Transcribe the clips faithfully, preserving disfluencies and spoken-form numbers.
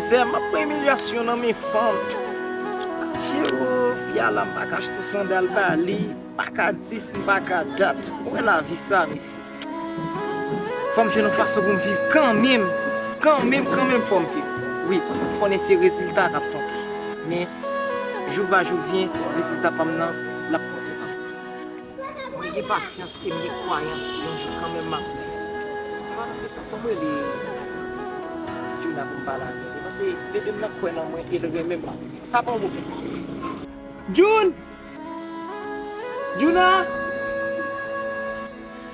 Sè, m ap pran imilyasyon nan men fanm. Tchio, fi a la, m pa ka achte sandal ba li, m pa ka dis, m pa ka dat. Ou wè lavi sa, mesye. Fò m jwenn yon fason pou m viv kanmenm. Kanmenm, kanmenm, fò m viv. Wi, m konnen se rezilta k ap tonbe. Men, jou va, jou vyen, rezilta pa m nan, l ap tonbe kanmenm. Mwen gen pasyans e m gen kwayans, yon jou kanmenm m ap rive. Anvan m fè sa, fò m rele Juna pou m pale avè l. Paske bebe m nan kwè nan mwen e l renmen m. Sa pa yon pwoblèm. Jun! Juna!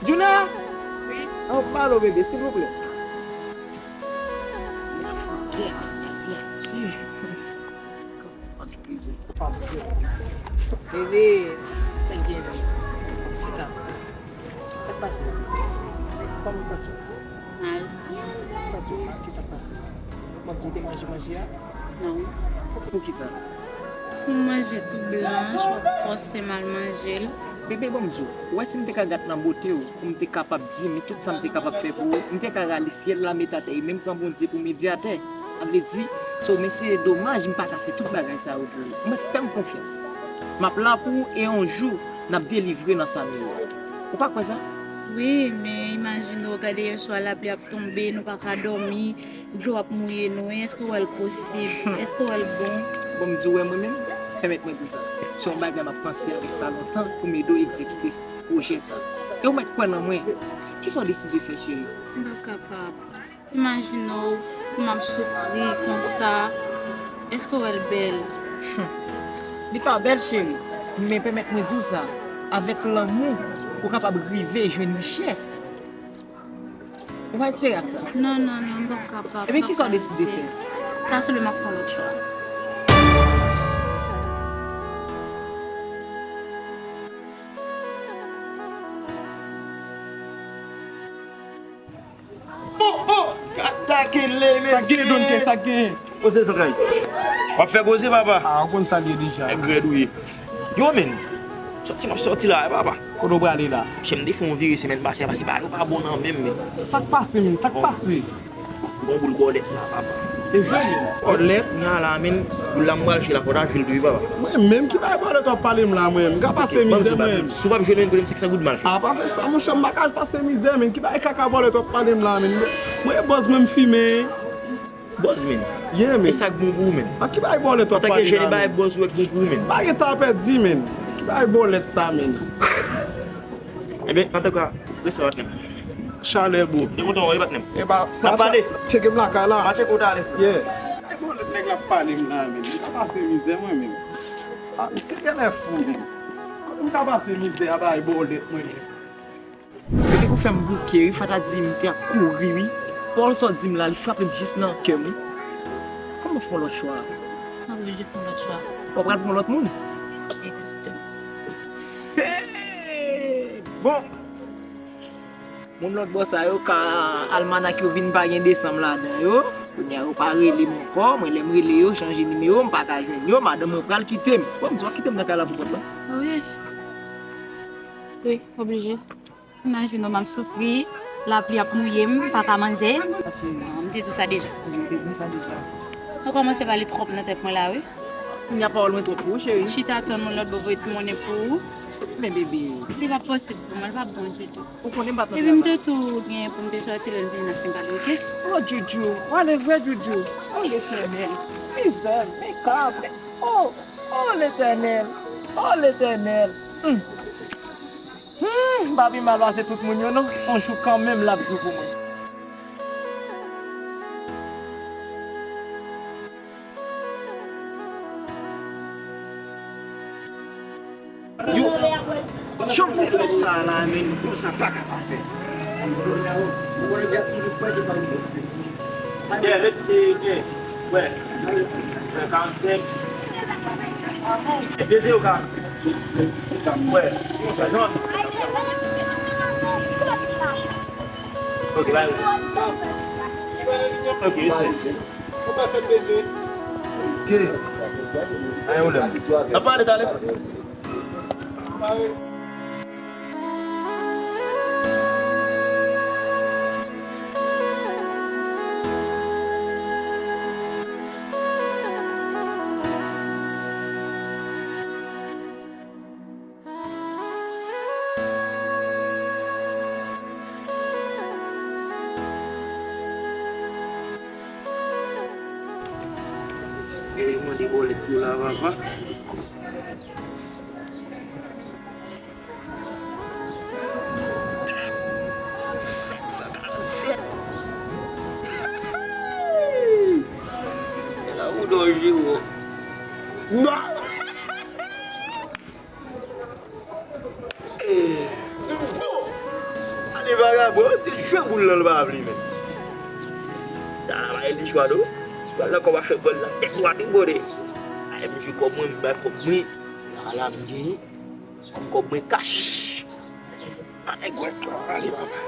Juna! Wi. An, pale w, bebe, silvouplè. Mwen fè kè mwen, mwen fè kè. Bebe, sa k gen menm? Chita. Sa k pase? Kòman w santi w? Mal. Ou santi w mal? Kisa k pase? Manti w te manje manje a? Non. Poukisa? Pou manje tou blanch, w ap fòse m al manje l. Bebe, ban m di w, ou wè si m te ka gad nan bote w, pou m te kapab di, men tout sa m te kapab fè pou ou, m te ka rale syèl la met atè, e menm pran Bondye pou medyatè. Sa vle di, so, men se domaj m pa ka fè tout bagay sa yo pou ou. Ou mèt fè m konfyans. M ap la pou ou e yon jou, n ap delivre nan sa nou ye a. Ou pa kwè sa? Wi, men imajine w, gade yèswa lapli ap tonbe, nou pa ka dòmi, dlo ap mouye nou, e èske w wè l posib? Èske w wè l bon? Bon, m di w, wè mwen menm, pèmèt mwen di w sa. Se yon bagay m ap panse avèk sa lontan pou m ede w egzekite pwojè sa. E ou mèt kwè nan mwen. Kisa w deside fè, cheri? M p ap kapab. Imajine w, pou m ap soufri konsa. Èske w wè l bèl? Li pa bèl, cheri, men pèmèt mwen di w sa, avèk lanmou, ou kapab rive jwenn richès. Ou pa espere ak sa? Non, non, non, m p ap kapab. Ebyen, kisa w deside fè? Ta sanble m ap fè yon lòt chwa. Bon, bon, gad takenn le, mesye. Sa gen, Don K, sa gen? Koze zantray. W ap fè koze, papa. Ah, ou konn sa l ye deja. Nèg rèd ou ye. Yo, men, sòti m ap sòti la, papa. Kote w prale la? Chè, m te fè yon vire semèn pase a, paske bagay yo pa bon nan men m, men. Sa k pase, men? Sa k pase? Bon boul bòlèt la, papa. E vre, men. Bòlèt, nya la, men, boul la m pral jwe la, fò ta jwe l tou wi, papa. Mwen menm, ki bay bòlèt w ap pale m la, mwen menm? M ka pase mizè, mwen menm. Si w p ap jwe l, men, kote m se k san goud m al fè. Ah, pa fè sa, monchè, m pa ka pase mizè, men. Ki bay kaka bòlèt w ap pale m la, men? Mwen, bòz mwen, m fimen. Bòz, men. Yeah, men. E sa k bon pou ou, men? A ki bay bòlèt w ap pale la, men? Antanke jèn, e bay bòz ou wè k bon pou ou, men. Pa gen tan pèdi, men. Ki bay bòlèt sa, men? Ebyen, antouka, respè, patnè m. Chalè, bro. Te kontan wè w, patnè m. E ba, n ap pale. Tcheke m lakay la. M a tcheke w talè, frè. Yeah. Ay, bòlèt nèg la ap pale m la, men. M ka pase mizè, mwen menm. Ah, misye genlè fou, men. Kote m ka pase mizè a bay bòlèt, mwen menm? Bebe, ou fè m bouke, wi. Fata di m te ap kouri, wi. Pawòl sa w di m la, li frape m jis nan kè m, wi. Fò m fè yon lòt chwa. M oblije fè yon lòt chwa. Ou pral pran lòt moun? Egzakteman. Bon. Moun lòt bò sa yo ka almanak yo vin pa gen desanm ladan yo. Kounye a yo pa rele m ankò. Mwen lè m rele yo, chanje nimewo, m pa ka jwenn yo. Madanm mwen pral kite m. Bon, m di w ap kite m nan kay la pou kont mwen. Wi. Wi, oblije. Imajine w, m ap soufri, lapli ap mouye m, m pa ka manje. M te di w sa deja. Ou kòmanse pale twòp nan tèt mwen la, wi. Kounye a pawòl mwen twòp pou ou, cheri. Chita tann mwen lòt bò, voye ti monnen pou ou. Men bebe. Li pa posib pou mwen, li pa bon ditou. Ou konnen m pa t nan travay. Epi m te tou gen pou m te sòti lè m vin nan Senkato, oke? Oh, Joujou, ou ale vre, Joujou. Oh, Letènèl. Mizè, men kab. Oh, oh, Letènèl. Oh, Letènèl. Hmm. Hmm, m pa pi mal pase tout moun yo, non. Yon jou kanmenm l ap jou pou mwen. Yo, jan m fè lòt sa a la, men, konsa pa ka pa fè. Yeah, let, eh, eh, wè. Wè, karannsenk. Eh, de zewo karannsenk. Wè, sa jòn. Ok, bay. Ok, respè. Ok. Ayen ou lè. N ap pale talè. Mwen mande bòlèt yo la, papa. Sèt san karannsèt. E la ou dò Jero. Non. Bon. Ale vagabon, yo di l jwe boul lan, l pa vle, men. Sa la, pa gen chwa, non. Pral nan kòb a fè gòl la, tèt dwat, wi, bòde. Ay, misye, kòb mwen, m bay kòb mwen. Ala m genyen. Kòm kòb mwen kach. Ann gwèt la, ale, papa.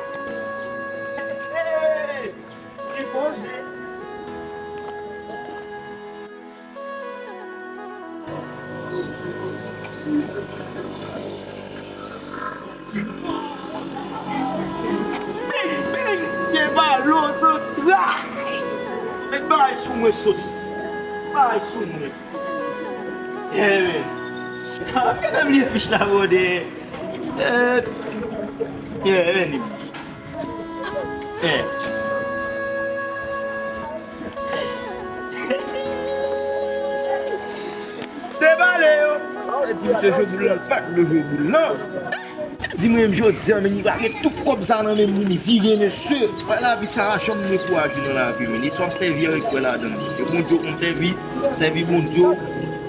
Hey! Li poze. Bing, bing! Te balo, zantray! Met bagay sou mwen, sos. Bagay sou mwen. Yeah, man. Ah, gade m li fich la, bòde. Eh, yeah, man. Eh. Debale yo. Sa di misye jwe boul lan, l pa t vle jwe boul lan. Di mwen menm jodi a, men li lage tout kòb sa nan men moun, li vire mesye. Wè lavi sa a, janm dekouraje nan lavi, men. E sa w ap sèvi a, ret kwè ladan l. E Bondye w konn sèvi, sèvi Bondye w.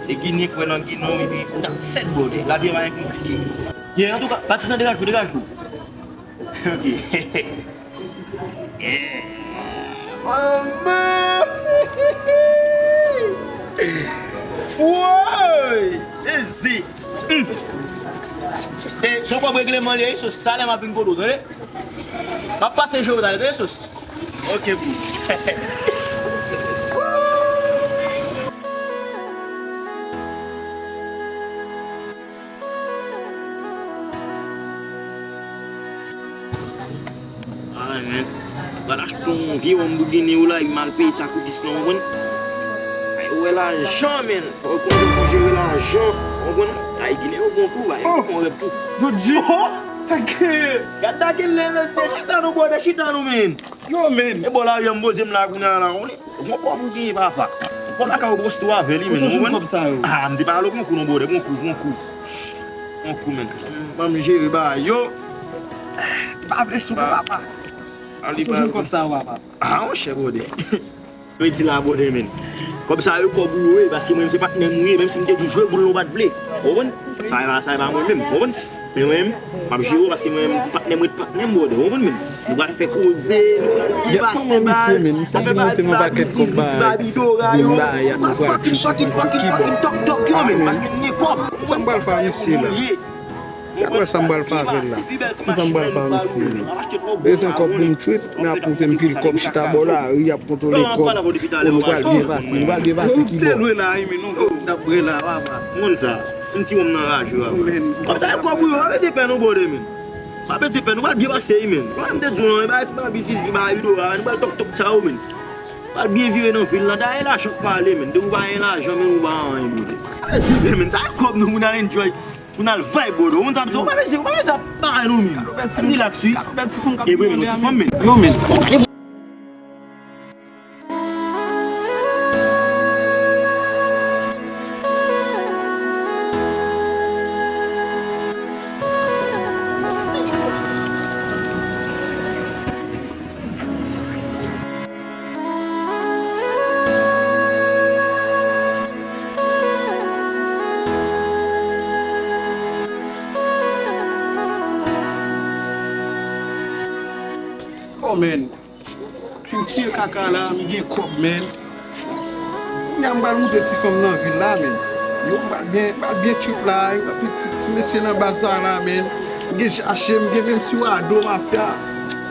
E Ginen kwè nan Ginen w, epi w t ap sèt bòde. Lavi a pa gen konplike. Yeah, antouka, patizan, degaje w, degaje w. Ok. Yeah. Manman! Woy! Ezi! Mm. E, se yon kòb regleman li ye, sos, talè m ap vin kote w, tande? M ap pase jere w talè, tande, sos? Ok, bro. Ay, men. Pral achte yon vye wòm pou Ginen yo la, epi m al peye sakrifis lan, w konprann? Ay, ou wè lajan, men. Fò w konn jan pou jere lajan, w konprann? Ay, Ginen yo bon tou, bay, yo fè yon rèv tou. Jodi. Oh! Sa k genyen? Gad sa k genyen, mesye, chita nou, bòde, chita nou, men. Yo, men. E bò la, yo, m poze m la, kounye a la, w konprann? Bon kòb ou genyen, papa. Bon lakay ou poste w avè li, men. Ou jwenn kòb sa yo? Ah, m te pale konkou non, bòde, konkou, konkou. Konkou, men. Ban m jere bagay yo. Pa vle sou papa. Ou jwenn kòb sa yo, papa? Ah, monchè, bòde. Mwen di la, bòde, men. Kòb sa yo, kòb ou yo ye, paske mwen, se patnè m ou ye, menm si m te di w jwe boul, ou pa t vle. Ou konprann? Sa e pa, sa e pa mwen menm, ou konprann? Men mwen menm, m ap jere w paske mwen menm, patnè m ret patnè m, bòde, ou konprann, men? Nou pral fè koze, nou pral pase baz, nou pral fè pati Babi Dora yo, nou pral fucking, fucking, fucking, fucking talk, talk yo, men, paske nou gen kòb. Sa m pral fè a misye la? Gad wè sa m pral fè avè l la. Sa m pral fè a misye la? Bezwen kòb pou m tchwit, men ap koute m pil kòb chita bò lari, ap kontwole kòb. Ou nou pral byen pase, nou pral byen pase ki bò? Ou te lwen la, wi, men nou, nou t ap bwè la, papa. Moun sa. Yon ti wonm nan raje w, papa. Kòb sa yo kòb ou yo, pa peze pè non, bòde, men. Pa peze pè, nou pral byen pase, wi, men. Kòman m te di w non, e bagay ti Babi Zizi, Babi Dora, nou pral tòk tòk sa yo, men. Nou pral byen vire nan vil lan. Dayè lajan k pale, men. Depi w pa gen lajan, men ou pa anyen, bòde. Pa peze pè, men. Sa yo kòb nou, moun al enjoy. Moun al vibe, bòde. Ou konn sa m di w, pa peze, pa peze ap pale non, men. Relax, wi. E vre, men, yon ti fanm, men. Yo, men. Oh, man. Fin tiye kaka la, m gen kòb, men. Kounye a m pral moute ti fanm nan vil la, men. Yo, m pral byen, m pral byen tchwip la, yo, ti, ti mesye nan baz sa la, men. M gen Jache, m gen menm si Wado, mafya.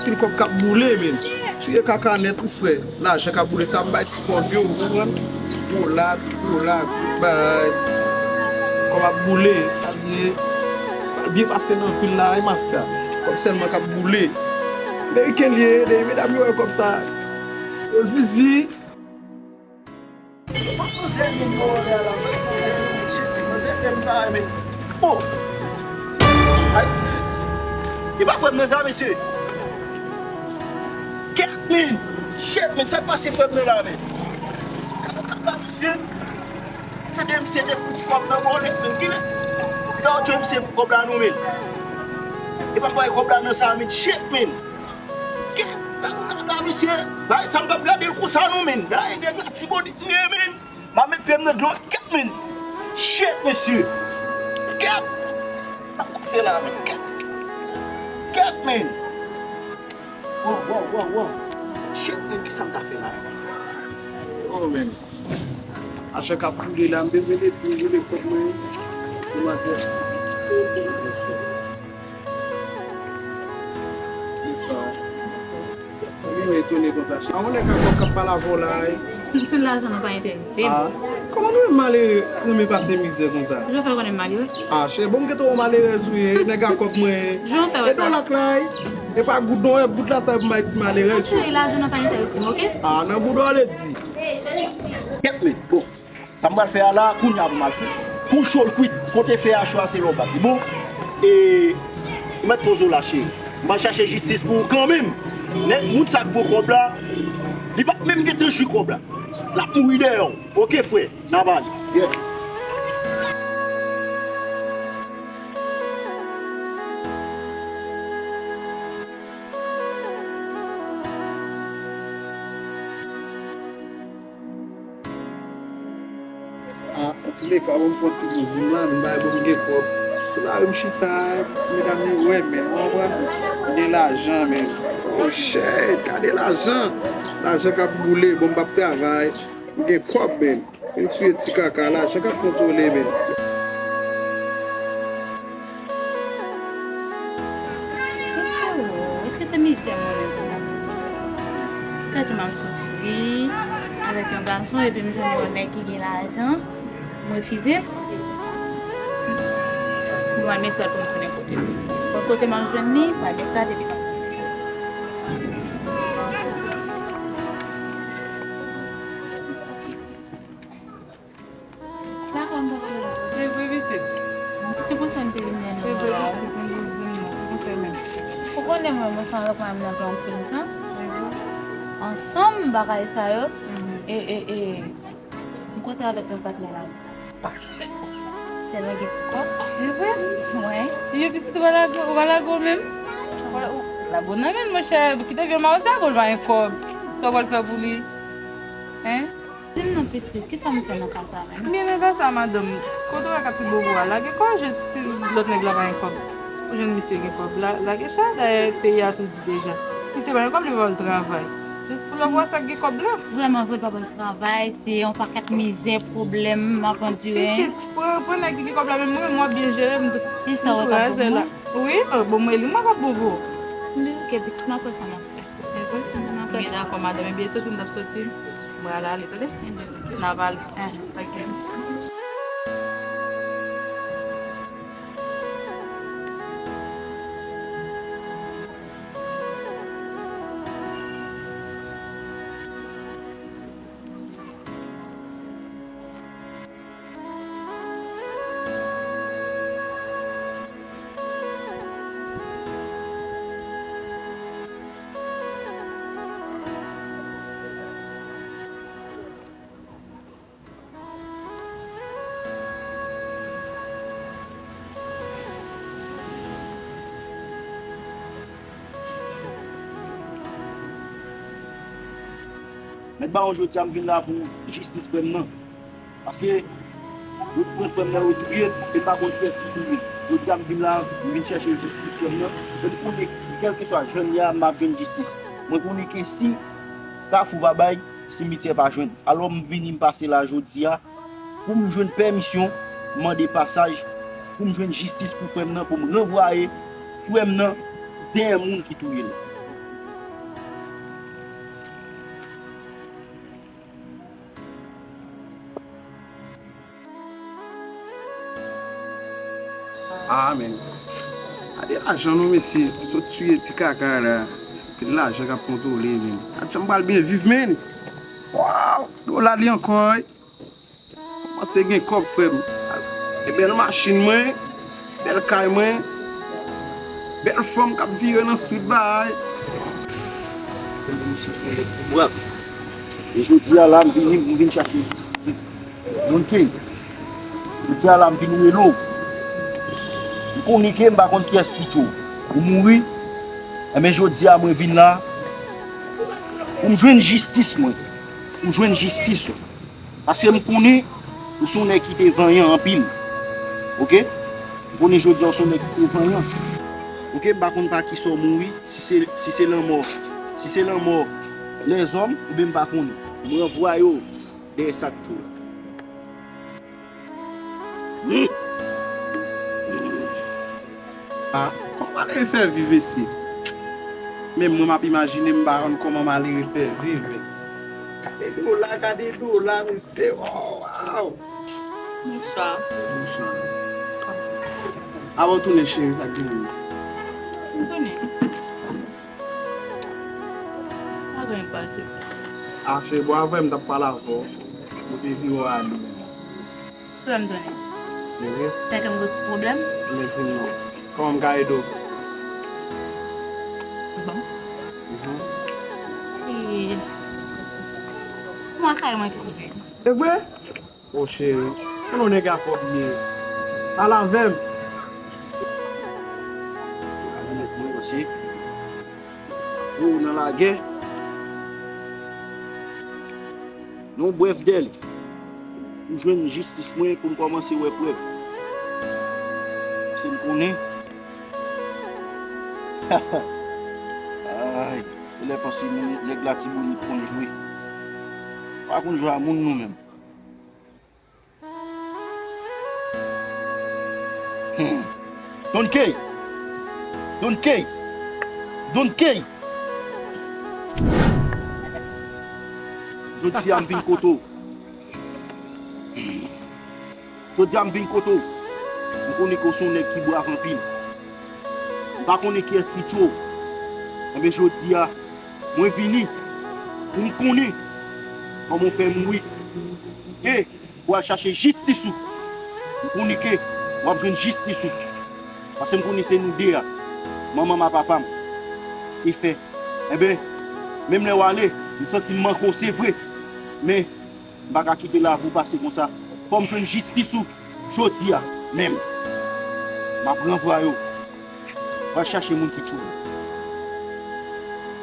Pil kòb k ap boule, men. Tiye kaka nèt, wi, frè. Lajan k ap boule sa, m bay ti kòb yo, ou konprann? Gwo lak, gwo lak, bay. Kòb ap boule, sa l ye. Pral byen pase nan vil la, wi, mafya. Kòb sèlman k ap boule. Meriken l ye, dèyè medam yo wè kòb sa. Yo zizi. Manzè vin bò la, manzè vin, manzè fè m pa renmen. Oh! Ay! E pa frè m nan sa, mesye. Kèt, men! Shit, men, sa k pase frè m nan la, men? Kaka, kaka, mesye. Gade misye te fouti kòb nan bòlèt, men. Kilè? Gade misye pou kòb la non, men. E pa bay kòb la nan sa, men. Shit, men. Gade kaka misye. Bay, sa m p ap gade l konsa non, men. Bay, nèg la ti bòdi, men. M a met pye m nan dlo. Kèt, men. Shit, mesye. Kèt. Sa m ta fè la, men. Kèt. Kèt, men. Wow, wow, wow, wow. Shit, men, kisa m ta fè la? Oh, men. Lajan k ap boule la, m bezwen de di, boule kòb mwen. Demwazèl. Bonswa. Mwen etone konsa. A, yon nèg a kòb k ap pale avè w la, wi. Tout lajan nou pa enterese m. Ah, kòman nou menm malere renmen pase mizè konsa? Jan w fè konnen m malere? Ah, cheri, bon, m gentan wè w malerèz ou ye. Nèg a kòb mwen ye. Jan w fè wè sa? Ede w lak la, wi. E pa goud non, e goud la sa pou m bay ti malerèz yo. Cheri, lajan nan pa enterese m, oke? Ah, nan goud w ale di. Kèt, men, bon. Sa m pral fè a la, kounye a pou m al fè. Kou cho l kwit, kote fè a cho a se lè w bat li. Bon, e, ou mèt poze w la, cheri. M pral chache jistis pou ou kanmenm. Nèg, moun sa k pran kòb la, li p ap menm gentan jwi kòb la. L ap mouri dèyè w. Oke, frè, n a pale. Yeah. Ah, antouleka, bon, m pran ti bouzin m la, m bay bon, m gen kòb. Sou lari m chita, ti medam yo wè, men, w konprann? M gen lajan, men. Oh, shit, gade lajan. Lajan k ap boule, bon, m p ap travay. M gen kòb, men. M touye ti kaka, lajan k ap kontwole, men. Sou, sou, èske se mizè mwen menm konsa? Gade jan m ap soufri avèk yon gason, epi m jwenn yon nèg ki gen lajan, m refize. M pral mete l pou m tounen kote l. Bon, kote m ap jwenn li, m pral mete l epi m ap tounen. Dakò, m poko vini. Se vre, pitit. Se konsa m te vin jwenn ou la. Se vre, pitit, m jis di m non. Se konsa menm. Ou konnen mwen, mwen se avèk mwen nan gen anpil tan. Se vre. Ansanm, bagay sa yo. Mhm. E, e, e, m kontre avèk yon patnè la. Tèlman gen ti kòb. Se vre? Wi. Yo, pitit, ou pa lage, ou pa lage w menm? Ou pa, ou, lage w nan men l, monchè. Kite vye mawon sa, bon, l pa gen kòb. Sa w pral fè pou li? Hein? Di m non, pitit, kisa m fè nan ka sa menm? Byen nan ka sa, madanm. Kote w wè ka ti bobo a? Lage kò w jis si lòt nèg la pa gen kòb. Ou jwenn misye gen kòb la, lage chay, dayè peyi a tou di deja. Misye pa gen kòb, li pa al travay. Jis pou lè w wè sa k gen kòb la. Vrèman vre, l pa pral travay, se yon pakèt mizè, pwoblèm, m ap andire. Pitit, pran, pran nèg ki gen kòb la, men mwen, mwen byen jere, m tou. E sa w wè k ap bobo? Wi, bon, mwen, li mwen k ap bobo. Byen, oke, pitit, m ap wè sa m ap fè. Byen dakò, madanm. Ebyen, soti m t ap soti. Mwen al ale, tande? N ap ale. Ah, ok. Mèt Bawon, jodi a m vin la pou jistis frè m nan. Paske yo pran frè m nan, yo touye l, e m pa konn kiyès ki touye l. Jodi a m vin la, m vin chèche jistis frè m nan. E m konnen, kèlkeswa jan l ye a, m ap jwenn jistis. Mwen konnen ke si Kafou pa bay, simityè pa jwenn. Alò m vini, m pase la jodi a, pou m jwenn pèmisyon, mande pasaj, pou m jwenn jistis pou frè m nan, pou m ranvwaye frè m nan dèyè moun ki touye l. Ah, men. Gade lajan non, mesye. Sot tiye ti kaka la. Pil lajan k ap kontwole, men. Gad jan m pral byen viv, men. Waw! Dola li ankò, wi. Kòmanse gen kòb, frè m. E bèl machin mwen, bèl kay mwen, bèl fanm k ap vire nan street bay. Wap. E jodi a la, m vini, m vin chache jistis. Moun ki Jodi a la, m vin rele w. M konnen ke m pa konn kiyès ki tchwe w. Ou mouri. Enben, jodi a, mwen vin la pou m jwenn jistis mwen. Pou m jwenn jistis ou. Paske m konnen ou se yon nèg ki te vanyan anpil. Oke? M konnen jodi a ou se yon nèg ki te vanyan. Oke, m pa konn pa kisa w mouri, si se, si se lanmò, si se lanmò lèzòm, oubyen m pa konnen. M ranvwaye w dèyè sa k tchwe w. Hmm. Ah, kòman malere fè viv mesye? Menm mwen m ap imajine m pa konn kòman malere fè viv, men. Gade dola, gade dola, mesye. Oh, waw. Bonswa. Bonswa. Avan w tounen cheri, sa k genyen? M tounen. Pa gen anyen k pase. Ah, cheri, bon, avan m t ap pale avè w. Ou te vire w ale. Sou lè m tounen. Wi. Sa ke m gen ti pwoblèm? Men di m non. Kòman m ka ede w? Bon. Mhm. E, mwen kay mwen ki kouvè. E vre? O cheri, se yon nèg a kòb li ye. Al avè m. Al avè m, mwen, paske ou nan lagè. Non, brèf dèyè li. Pou jwenn jistis mwen, pou m kòmanse wè prèv. Paske m konnen. Ay, genlè panse moun, nèg Latibonit konn jwe. Pa konn jwe a moun nou menm. Hmm. Don K! Don K! Don K! Jodi a m vin kote w. Jodi a m vin kote w. M konnen ke w se yon nèg ki brav anpil. M pa konnen kiyès ki tchwe w. Enben jodi a, mwen vini pou m konnen kòman w fè mouri. E pou al chache jistis ou. M konnen ke w ap jwenn jistis ou. Paske m konnen se nou de a, manman m a papa m, ki fè. Enben, menm lè w ale, m santi m manke w, se vre. Men, m pa ka kite lavi w pase konsa. Fò m jwenn jistis ou jodi a menm. M ap ranvwaye w. Va chache moun ki tchwe w.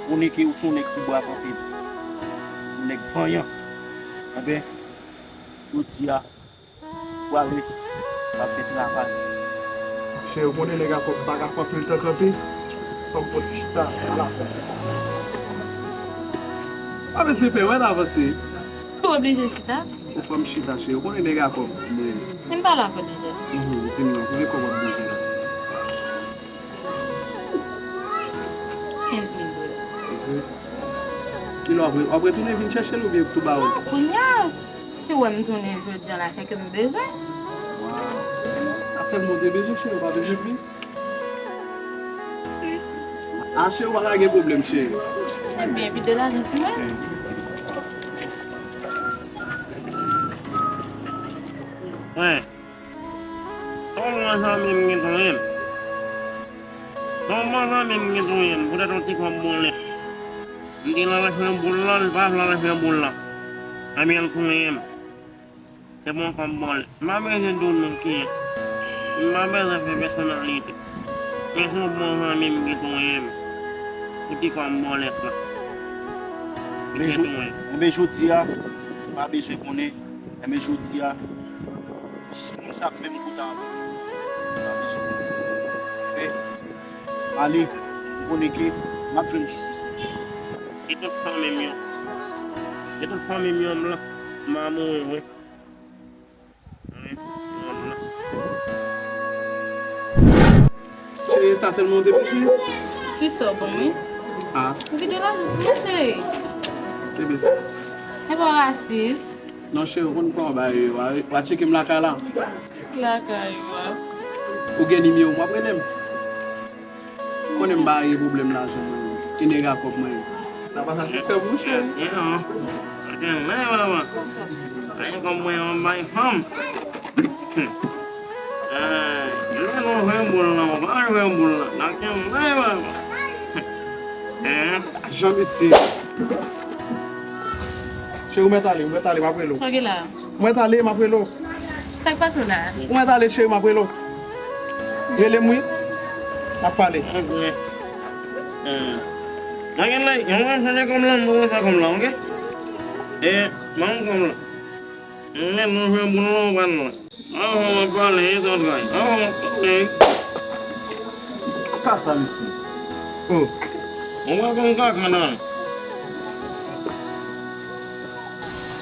Konnen ke ou se yon nèg ki brav anpil. Se yon nèg vanyan. Enben, jodi a, prale, va fè travay. Cheri, ou konnen nèg a kòb pa ka fè anpil tan kanpe. Fò m fè yon ti chita, ala. Pa bezwen pè, w avanse. Ou oblije chita? Ou fè m chita, cheri. Ou konnen nèg a kòb, men. Men m pale avè w deja. Mhm, di m non, kote kòb w ap bouje la? Kenz mil dola. Kilè w ap re-, w ap retounen vin chèche l oubyen tou ba w? Non, kounye a, si w wè m tounen jodi a la, se ke m bezwen. Waw. Sa sèlman w te bezwen, cheri, w pa bezwen plis. A, cheri, w pa ka gen pwoblèm, cheri. Ebyen, vide lajan sou mwen. Frè, kòman zanmi m gen touye m? Kòman zanmi m gen touye m? Poutèt yon ti kòb bòlèt. M di l al jwenn boul lan, li pa vle al jwenn boul lan. Ebyen, l touye m. Se pou yon kòb bòlèt. M pa bezwen di w non kiyen. M pa bezwen fè pèsonalite. Men se yon bon zanmi m ki touye m. Pou ti kòb bòlèt lan. Misye touye m. Enben, jodi a, m pa bezwen konnen. Enben, jodi a, jis moun sa ap menm kote avè m. M pa bezwen konnen. Enben, m ale, m konnen ke m ap jwenn jistis mwen. E tout fanmi m yo. E tout fanmi m yo, m la, m a mouri, wi. Wi, m la. Cheri, sa sèlman w te bezwen? Ti sa w ban mwen. Ah. Ou vide lajan sou mwen, cheri. Ki bezwen? E pa rasis. Non, cheri, ou konn kòman bagay yo ye. W a, w a tcheke m lakay la. Lakay ou a. Ou gen nimewo m, w ap rele m. Ou konnen m pa gen pwoblèm lajan mwen. E nèg a kòb mwen. Sa pa satisfè m, monchè. Yes, yes, non. Sa gen lè, mama. Ayen kòb mwen, yon bay fanm. Ay, lè nou jwe boul lan, ou pa jwe boul lan. Sa gen lè, mama. Hein? Jan mesye. Cheri, ou mèt ale, ou mèt ale, m ap rele w. Sa w gen la? Ou mèt ale, m ap rele w. Sa k pase w la? Ou mèt ale, cheri, m ap rele w. Rele m, wi. N ap pale. Ok. Hmm. Mwen gen lè, yon mwen chanje kòm lan, mwen fè kòm lan, ok? E, ban m kòm lan. Mwen gen nou jwe boul lan, ou pran lan. Avan mwen pale, e zantray. Avan mwen pale. Ka sa, mesye? Oh. Ou wè kon kaka nan.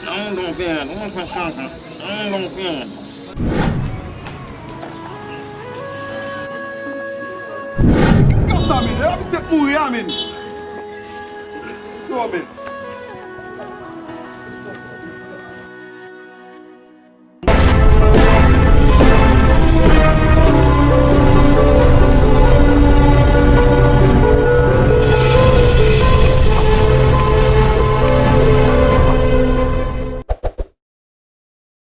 Nan yon don pèmèt, ou fè kaka. Nan yon don pèmèt. Kaka sa, men. E misye mouri a, men. Yo, men.